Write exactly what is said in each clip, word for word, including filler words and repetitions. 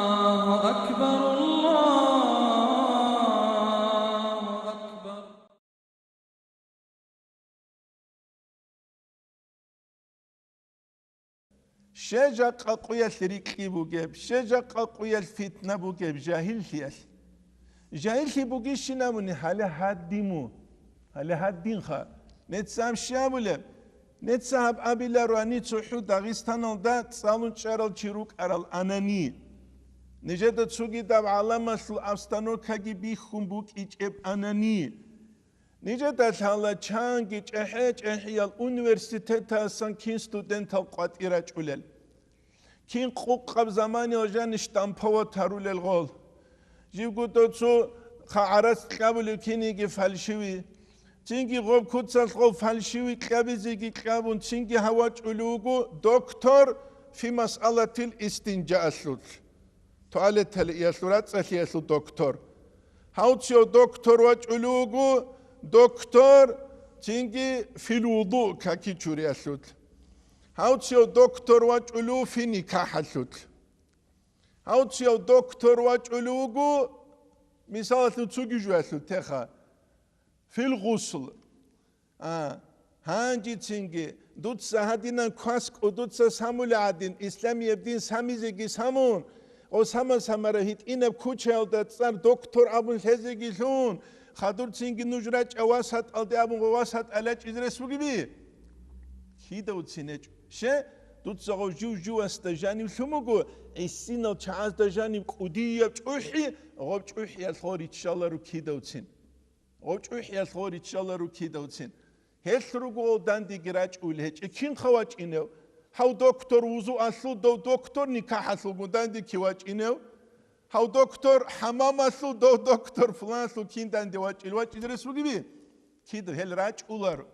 الله أكبر، الله أكبر. Щай жакъа къуялъ рикьи бугеб, щай жакъа къуялъ фитна бугеб жагьиллъиялъ. Жагьиллъи бугищин абуни, гьале гьадин мун, гьале гьадинха. Нецааб щай абулеб? Нецааб абиларо гьани цохӀо Дагъистаналда цӀалун чӀарал чи рукӀарал анани. Нижеда цогидаб гӀаламалъул обстановкаги бихьун букӀичӀеб анани. Нижеда лъала чанги чӀехӀе-чӀехӀиял университетасан кин студентал къватӀир рачӀулел. Кин къукъаб заманиял жаниш штамповать гьарулел гъол. Живго доцо хъа гӀарац кьабулев киниги фальшивый. Цинги гъоб куцалъ гъов фальшивый кьабизеги кьабун, цинги гьав вачӀулев вуго доктор фи масъалатил истинжаалъулъ. Туалеталиялъул рацӀцӀалъиялъул доктор. Гьав цев доктор вачӀулев вуго, доктор, цинги фил вуду каки чуриялъулъ. Гьав цев доктор вачӀулев фи никахӀалъулъ. Гьав цев доктор вачӀулев вуго, мисалалъе, цоги жуялъул теха, фил гъусл. А, гьанжецинги, дуца гьадинан квас кӀудуца самула гӀадин, исламияб дин самизеги самун, гъо сама-самара гьитӀинаб кучаялда цӀар доктор абун лъезеги лъун, хадурцинги нуж рачӀа васатӀалде абун, гъо васатӀал рачӀизе рес бугеби? Кидавцин гьечӀо. Ще, дуца гъов жив-живасда жанив лъун буго, гӀисинал чагӀазда жанив кӀудияб чӀухӀи, гъоб чӀухӀиялъ гъо риччаларо кидавцин. Гъов чӀухӀиялъ гъо риччаларо кидавцин. Гьелъ руго гъов дандеги рачӀул гьечӀеб, кинха вачӀинев? Гьав доктор вузуалъул, дов доктор никахӀалъулгун данде ки вачӀинев? Гьав доктор хӀамамалъул, дов доктор фланлъул кин данде вачӀил, вачӀизе рес бугеби? Кидав гьел рачӀуларо.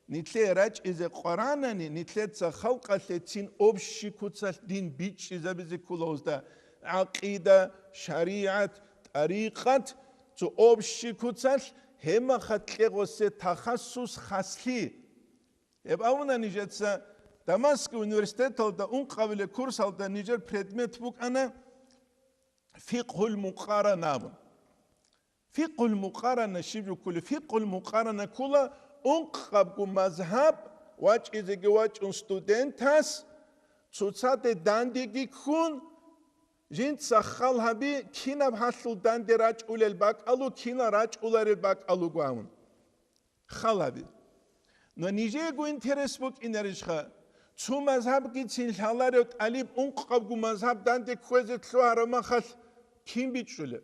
Нилъее рачӀизе къваранани, нилъеца халкъалъе цин общий куцалъ дин бичӀчӀизабизе ккола гьезда, гӀакъида, шаригӀат, тӀарикъат, цо общий куцалъ, гьеб мехалъ кье гъосе тахассус хаслъи. Гьеб абуна нижеца, Дамасков университеталда ункъабилеб курсалда нижер предмет букӀана фикъгьул мукъарана абун. Фикъгьул мукъарана щиб жо кколеб? Фикъгьул мукъарана ккола ункъабго мазгьаб вачӀизеги вачӀун студентас цоцаде дандеги ккун, жинца хал гьаби, кинаб гьалъул данде рачӀулел бакӀалу, кинал рачӀуларел бакӀалуго абун. Хал гьаби. Но нижеего интерес букӀинарищха? Цо мазгьабгицин лъаларев тӀалиб ункъабго мазгьаб данде кквезе лъугьараб махалъ кин бичӀчӀулеб?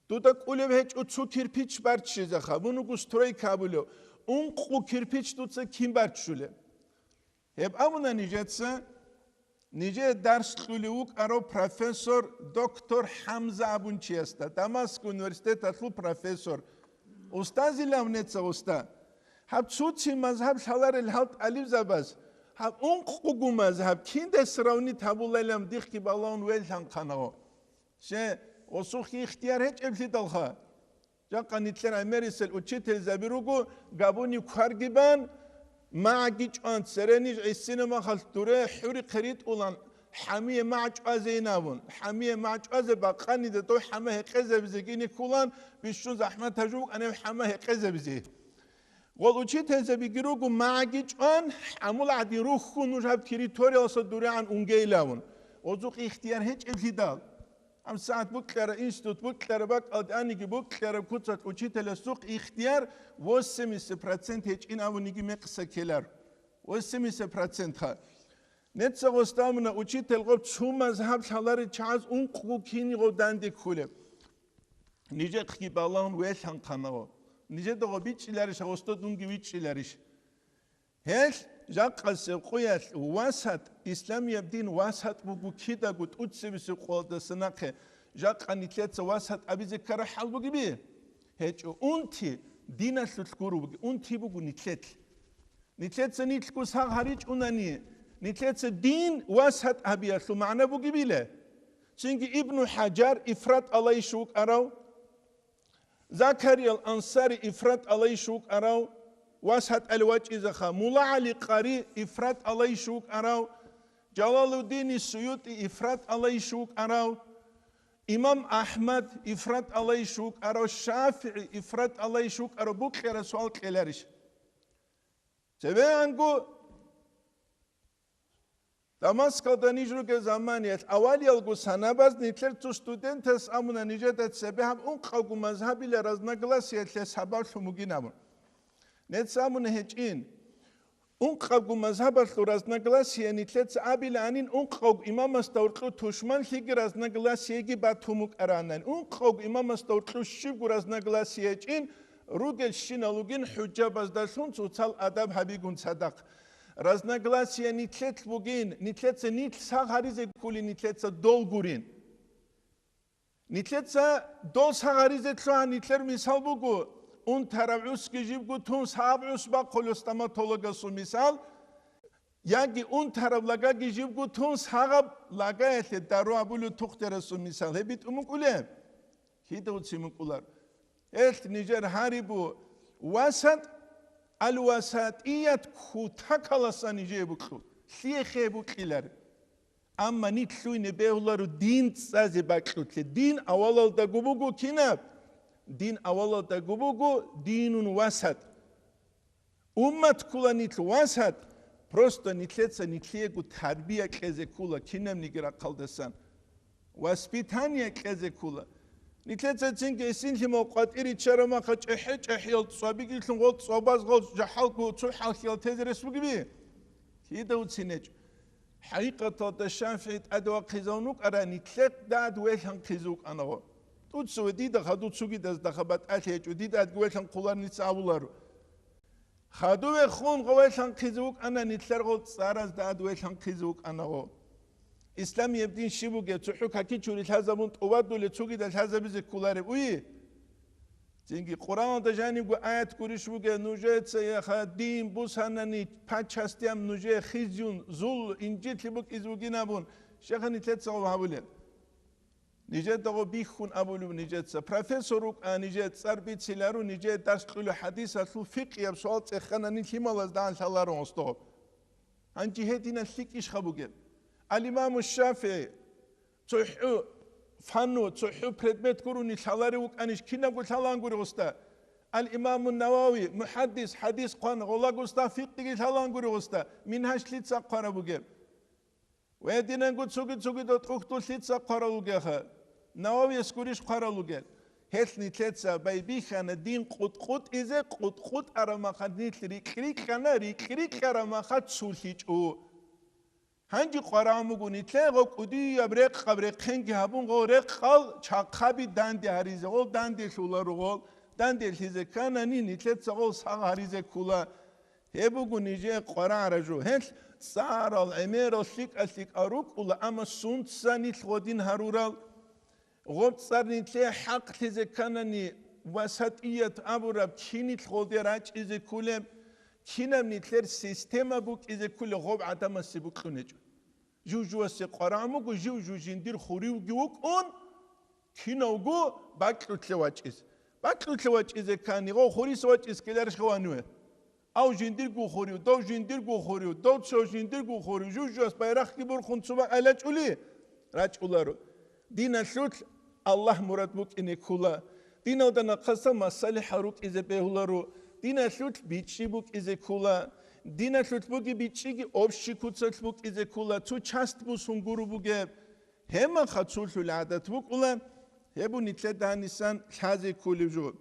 Дуда кӀулеб гьечӀо цо кирпич барччизеха, мун вуго стройка абулев, ункъо кирпич дуца кин барччулеб? Гьеб абуна нижеца, нижее дарс кьулев вукӀарав профессор доктор ХӀамза абун чиясда, Дамасков университеталъул профессор. Устазилан неца уста. Гьаб цоцин мазгьаб лъаларел гьал тӀалибзабаз, гьаб ункъго мазгьаб кинда сравнить гьабуларилан дихъги балагьун велъанхъанаго. Ще, осухъ ихтияр гьечӀеблъидалха. Жакъа нилъер гӀемерисел учительзаби руго, габуни кварги бан, магӀги чӀван, цере ниж гӀисина махалъ дуре хӀурихъе ритӀулан, хӀамие магӀ чӀвазейин абун, хӀамие магӀ чӀвазе бакъанида дов хӀама гьекъезабизе гини ккулан, бищун захӀмат гьажуб букӀанеб хӀама гьекъезабизе. Гъол учительзабиги руго магӀги чӀван, хӀамул гӀадин рухьун нуж гьаб территорияласа дурегӀан унгейилавун. Озухъ ихтияр гьечӀеблъидал. ГьабсагӀат букьараб институт, букьараб бакӀалде аниги букьараб куцалъ учителасухъ ихтияр восемьдесят процент гьечӀин абуниги мекъса ккелар. Восемьдесят процент ха. Неца гъостамуна учитель гъоб цо мазгьаб лъаларел чагӀаз ункъго кини гъов данде кколеб. Нижехъги балагьун велъанхъанаго. Нижеда гъо бичӀчӀиларищ, гъосда дунги вичӀчӀиларищ? Гьелъ жакъасеб къуялъ васатӀ, исламияб дин васатӀ буго кидаго тӀуцебесеб къоялдаса нахъе, жакъа нилъеца васатӀ абизе ккараб хӀал бугеби? ГьечӀо, унти диналъулъ гуро бугеб, унти буго нилъелъ. Нилъеца нилъго сагъ гьаричӀунани, нилъеца дин васатӀ гьабиялъул магӀна бугебила? Цинги Ибну ХӀажар ифрат алайищ вукӀарав? Закариял Ансари ифрат алайищ вукӀарав? васатӀал вачӀизеха, Мулла ГӀали Къари ифраталайищ вукӀарав, Жалалуддини СуютӀи ифраталайищ вукӀарав, имам АхӀмад ифраталайищ вукӀарав, ШафигӀи ифраталайищ вукӀарав букьараб суал кьеларищ? ЦебегӀанго Дамаскалда ниж ругеб заманиялъ авалиялго санабаз нилъер цо студентас абуна нижеда цебе гьаб ункъавго мазгьабила разногласиялъе сабаблъун бугин абун. Нецц абуна гьечӀин. Ункъавго мазгьабалъул разногласия нилъеца абилаанин, ункъавго имамасда гьоркьов тушманлъиги разногласияги батун букӀаранани. Ункъавго имамасда гьоркьов щибго разногласия гьечӀин, ругелщинал ругин хӀужабаздалъун цоцал адаб гьабигун цадахъ. Разногласия нилъелъ бугин, нилъеца нилъ сагъ гьаризе ккулин, нилъеца дол гурин. Нилъеца дол сагъ гьаризе лъугьа, нилъер мисал буго, унтараб гӀусги жибго тун сагъаб гӀус бахъулев стоматологасул мисал, яги унтараб лагаги жибго тун сагъаб лагаялъе дару абулев тухтарасул мисал. Гьеб битӀун букӀулеб? Кида уцин букӀулар? Гьелъ нижер гьарибу васатӀ, аль-васатӀият кутакаласан нижее букьу. Лъие хе букьилар? Амма нилъ лъугьине бегьуларо дин цӀазе бакьулъе. Дин авалалдаго буго кинаб? Дин авалалдаго буго динун васатӀ. Уммат ккула нилъ васатӀ, просто нилъеца нилъиего тарбия кьезе ккула кинабниги рахъалдасан. Воспитание кьезе ккула. Нилъеца цинги гьесин лъимал къватӀире чарамаха чӀехӀе-чӀехӀиял цӀвабигилъун гъол цӀвабаз гъол жахӀалго цо хӀалхьиял тезе рес бугеби? Кида уцин гьечӀо? ХӀакъикъаталда ШафигӀи тӀаде вахъизавун вукӀара, нилъер дад велъанхъизе вукӀана гъо. Дуца ва дида хадув цугидаздаха батӀалъи гьечӀо, дидадги велъанхъуларница абуларо. Хадуве хун гъо велъанхъизе вукӀана, нилъер гъол цӀаразда ад велъанхъизе вукӀана гъо. Исламияб дин щиб бугеб? ЦохӀо каки чури лъазабун тӀубадуле цугида лъазабизе кколареб уйи? Цинги Къуръаналда жанибго аят гурищ бугеб, нужеца яха дин бусанани пачастиям нужее хизюн, зул, инжитлъи букӀизе бугин абун, щайха нилъеца гъоб гьабулел? Нижеда гъо бихьун абулеб нижеца. Профессор вукӀа, нижее цӀар бициларо, нижее дарс кьула хӀадисалъул фикъияб суал цӀеханани лъималазда гӀан лъаларо гъосдо. Гьанже гьединал лъикӀищха бугеб? Ал-Имаму ШафигӀи цохӀо фанну, цохӀо предмет гурони лъаларев вукӀанищ кинабго лъалаангури гъосда? Ал-Имаму Навави, мухӀаддис, хӀадис хъван гъолаго гъосда, фикъиги лъалаангури гъосда, Мингьаж лъица хъвараб бугеб? Ва гьединанго цоги-цоги дутӀухъдул лъица хъварал ругеха, Нававияс гурищ хъварал ругел. Гьелъ нилъеца байбихьана дин къутӀ-къутӀизе, къутӀ-къутӀараб махъа нилъ рикь-рикьана, рикь-рикьараб махъа цулъичӀо. Гьанже къварагӀун буго нилъее гъо кӀудияб рекъаб рехъенги гьабун, гъо рекъал чахъаби данде гьаризе, гъол данделъуларо гъол, данделъизе кканани нилъеца гъол сагъ гьаризе ккула. Гьеб буго нижее къварагӀараб жо. Гьелъ цӀарал гӀемерал лъикӀа-лъикӀал рукӀула, амма сунца нилъ гъодин гьарурал? Гъоб цӀар нилъее хӀакълъизе кканани, васатӀият абураб, кин нилъ гъолде рачӀизе ккулеб, кинаб нилъер система букӀизе ккулеб гъоб гӀадамасе букьун гьечӀо. Жив-живасе къварагӀун буго, жив-жив жиндир хуривги вукӀун, кинавго бакьулъе вачӀиз. Бакьулъе вачӀизе ккани, гъов хурис вачӀиз ккеларищха ваниве? Ав жиндирго хурив, дов жиндирго хурив, дов цо жиндирго хурив, жив-живас байрахъги борхун цо бакӀ гьалачӀули? РачӀуларо. Диналъулъ Аллагь мурад букӀине ккула. Диналда нахъасан масалихӀал рукӀизе бегьуларо. Диналъулъ бичӀчӀи букӀизе ккула. Диналъулъ бугеб бичӀчӀиги общий куцалъ букӀизе ккула, цо часть бусун гуро бугеб. Гьебмаха цулъул гӀадат букӀула, гьеб нилъеда гьанисан лъазе кколеб жо.